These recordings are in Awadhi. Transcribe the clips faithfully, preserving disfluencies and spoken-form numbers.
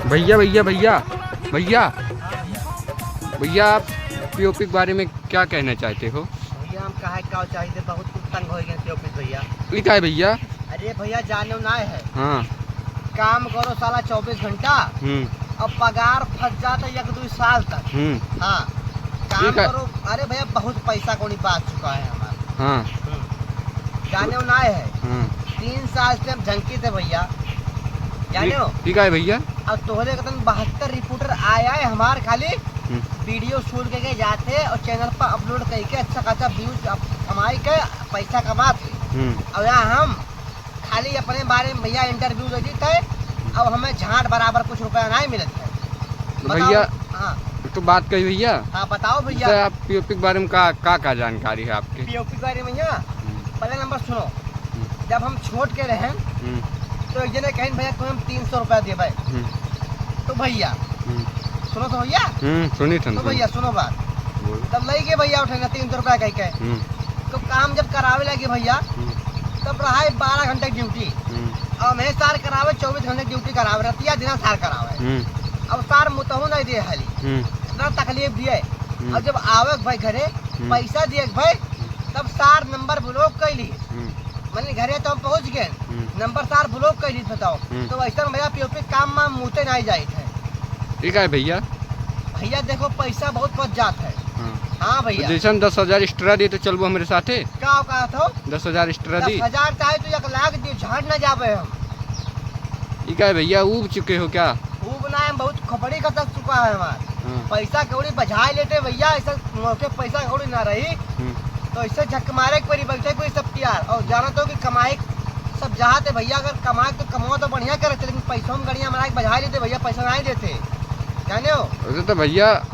भैया, भैया, भैया, भैया, भैया, आप पीओपी के बारे में क्या कहना चाहते हो? भैया, हम काहे का चाहिए, बहुत कुछ तंग हो गए पीओपी भैया। ई का है भैया? अरे भैया, जाने ना है। हाँ। काम करो साला चउबीस घंटा, हम्म। अब पगार फंस जाता एक दो साल तक। हम्म। हाँ। काम ठीक है। करो। अरे भैया, बहुत पैसा कौड़ी बाच चुका है हमारा। हाँ। हम्म। जाने हो ना है। हाँ। तीन साल से हम झंकी थे भैया। जाने हो? ठीक है भैया। अब तोहरे कतन बहत्तर रिपोर्टर आए आए हमार खाली हम्म। वीडियो शूट करके जाते और चैनल पर अपलोड करके अच्छा खासा व्यूज कमाई के पैसा कमाते। हम्म। अब यहाँ हम खाली अपने बारे में भैया इंटरव्यू दे देते हैं, अब हमें झांट बराबर कुछ रुपया नहीं मिलत है। तो बताओ। भैया, हाँ। तो बात कही भैया। हाँ, बताओ भैया। जैसे आप पीओपी के बारे में का, का, का जानकारी है आपके? पीओपी के बारे में भैया, हम्म। पहला नंबर सुनो, हम्म। जब हम छोट के रहे, हम्म। तो एक जने कहिन, "भैया, तुम्हें हम तीन सौ रुपया देबे।" हम्म। तो भैया, हम्म। सुनो तो भैया। हम्म, सुनी थन, तो सुनी। भैया, सुनो बात। बोल। तब लई के भैया उठे ना तीन सौ रुपया कह के। हम्म। तो काम जब करावे लगे भैया, हम्म। तब रहा है बारह घंटे ड्यूटी। हम्म। अब हमें सार करावे, चउबीस घंटे ड्यूटी करावे, रतिया दिना सार करावे। हम्म। अब सार मुतहु नहीं दे हाली। हम्म। इतना तकलीफ दिए। हम्म। अब जब आवे के भाई घरे, हम्म। पैसा दिए के भाई, हम्म। तब सार नंबर ब्लॉक कर ली। हम्म। माने घरे तो हम पहुँच गए, हम्म। नंबर सार ब्लॉक कर ली, बताओ। हम्म। तो वैसे भैया पीओपी काम में मुते नहीं जाए थे। ठीक है भैया। भैया देखो, पैसा बहुत बच जात है। हाँ। हाँ भैया। तो जैसन दस हजार एक्स्ट्रा दी तो चलबो हमरे साथे? का कहत हो? दस हजार एक्स्ट्रा दी। दस हजार चाहे तो एक लाख दी, झाड़ ना जाबे हम। ई का है भैया, ऊब चुके हो क्या? ऊब ना, हम बहुत खोपड़ी खसक चुका है हमार। हाँ। पैसा कौड़ी बझाए लेते भैया, ऐसा मौके पैसा कौड़ी ना रही। हम्म। तो ऐसे झक मारे के पड़ी, बैठे के पड़ी सब तैयार। और जानत हो कि कमाए सब जहाँ थे भैया, अगर कमाए तो कमाओ तो बढ़िया करे थे, लेकिन पैसों में गड़िया मारा के बझा लेते भैया, पैसा नहीं देते, जाने हो। अरे तो भैया,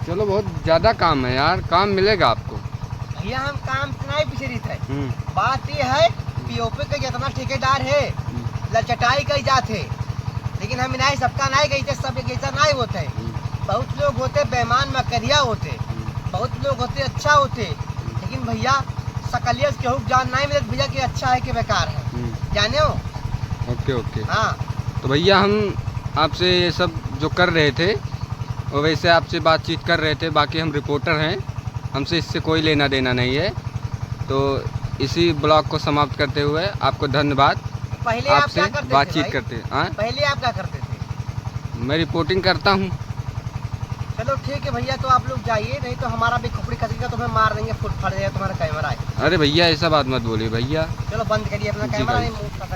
चलो, बहुत ज़्यादा काम है यार, काम मिलेगा आपको। भैया, हम काम से नहीं पीछे रही थे। हम्म। बात ये है, पीओपी के जितना ठेकेदार है, हम्म। लचटाई कई जात है, लेकिन हम नहीं, सबका नहीं कही थे, सब एक जैसा नहीं होते। हम्म। बहुत लोग होते बेईमान मकरिया होते, हम्म। बहुत लोग होते अच्छा होते, हम्म। लेकिन भैया, सकलियत केहू के जान नहीं मिलत भैया कि अच्छा है कि बेकार है। हम्म। जाने हो? ओके, ओके। हाँ। तो भैया, हम आपसे ये सब जो कर रहे थे, वो वैसे आपसे बातचीत कर रहे थे, बाकी हम रिपोर्टर हैं, हमसे इससे कोई लेना देना नहीं है। तो इसी ब्लॉग को समाप्त करते हुए आपको धन्यवाद। पहले आप आपसे क्या करते थे बातचीत भाई? करते, हाँ? पहले आप क्या करते थे? मैं रिपोर्टिंग करता हूँ। चलो ठीक है भैया, तो आप लोग जाइए, नहीं तो हमारा भी खोपड़ी खसेगा, तुम्हें मार देंगे, फूट फाड़ देगा तुम्हारा कैमरा है। अरे भैया, ऐसा बात मत बोलिए भैया। चलो बंद करिए अपना जी कैमरा, भाई। नहीं move कर